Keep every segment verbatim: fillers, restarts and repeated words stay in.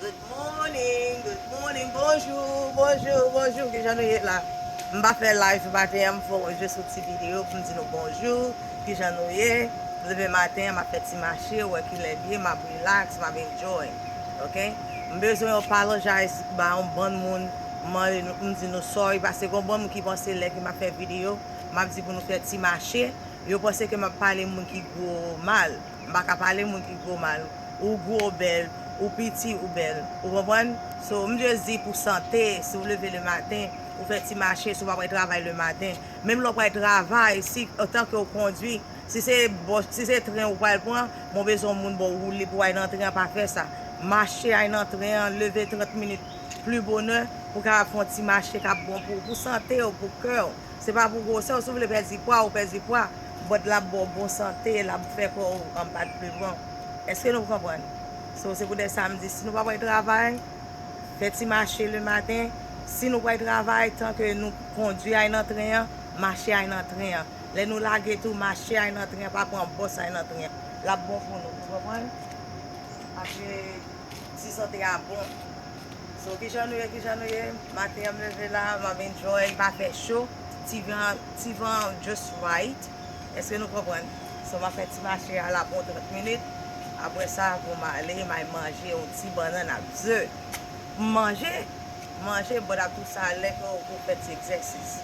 Good morning, good morning, bonjou, bonjou, bonjou, kijan nou ye la? M pa fè live maten an, m fè jis yon ti videyo pou m di nou bonjou, kijan nou ye? M leve maten an, m ap fè ti mache, ou wè kilè l ye, m ap relax, m ap enjoy, ok? M bezwen apologize ba yon bann moun, m mande nou, m di nou sorry, paske gon bann moun ki panse lè ke m ap fè videyo, m ap di pou nou fè ti mache, yo panse ke m ap pale moun ki gwo mal. M pa ka pale moun ki gwo mal. Ou gwo ou bèl, ou piti ou bèl. Ou konprann? So, m just di pou sante, si w leve le maten, ou fè ti mache, si w pa pral travay le maten. Menm lè w pral travay, si, antan ke w kondwi, si se bò, si se tren ou pral pran, bon, bezwen moun ba w woule pou w al nan tren an, pa fè sa. Mache al nan tren an, leve trant minit pli bonè, pou w kapab fè yon ti mache k ap bon pou, pou sante w, pou kè w. Se pa pou gwosè w, si w vle pèdi pwa, ou pèdi pwa, but l ap ba w bon sante, l ap fè kò w anba pli bon. Èske nou konprann? So, se poutèt sa m di, si nou pa pral travay, fè ti mache le maten. Si nou pral travay, tan ke nou kondwi al nan tren an, mache al nan tren an. Lè nou lage tou, mache al nan tren an, pa pran bòs al nan tren an. L ap bon pou nou, ou konprann? Apre, ti sante a bon. So, kijan nou ye, kijan nou ye? Maten an m leve la, m ap enjoy, pa fè cho. Ti van, ti van just right. Èske nou konprann? So, m ap fè ti mache a la pou trant minit. Apre sa, pou m ale, m al manje yon ti bannann ak ze. M manje, manje, but ap tou sa lè ke w fè ti egzèsis.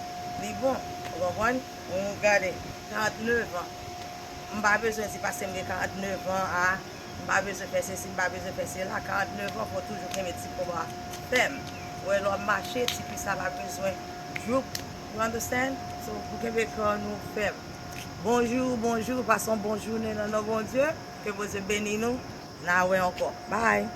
Li bon, ou konprann? Ou gade, karant nèf an. M pa bezwen di paske m gen karant nèf an, a, m pa bezwen fè sesi, m pa bezwen fè sela. Karant nèf an, fò w toujou kenbe ti kò a fèm. Ou wè, lè w ap mache, ti pi sa pa bezwen droop. You understand? So, pou kenbe kò nou fèm. Bonjou, bonjou, pase yon bon jounen nan non Bondye. Ke Bondye beni nou. N a wè ankò. Bye.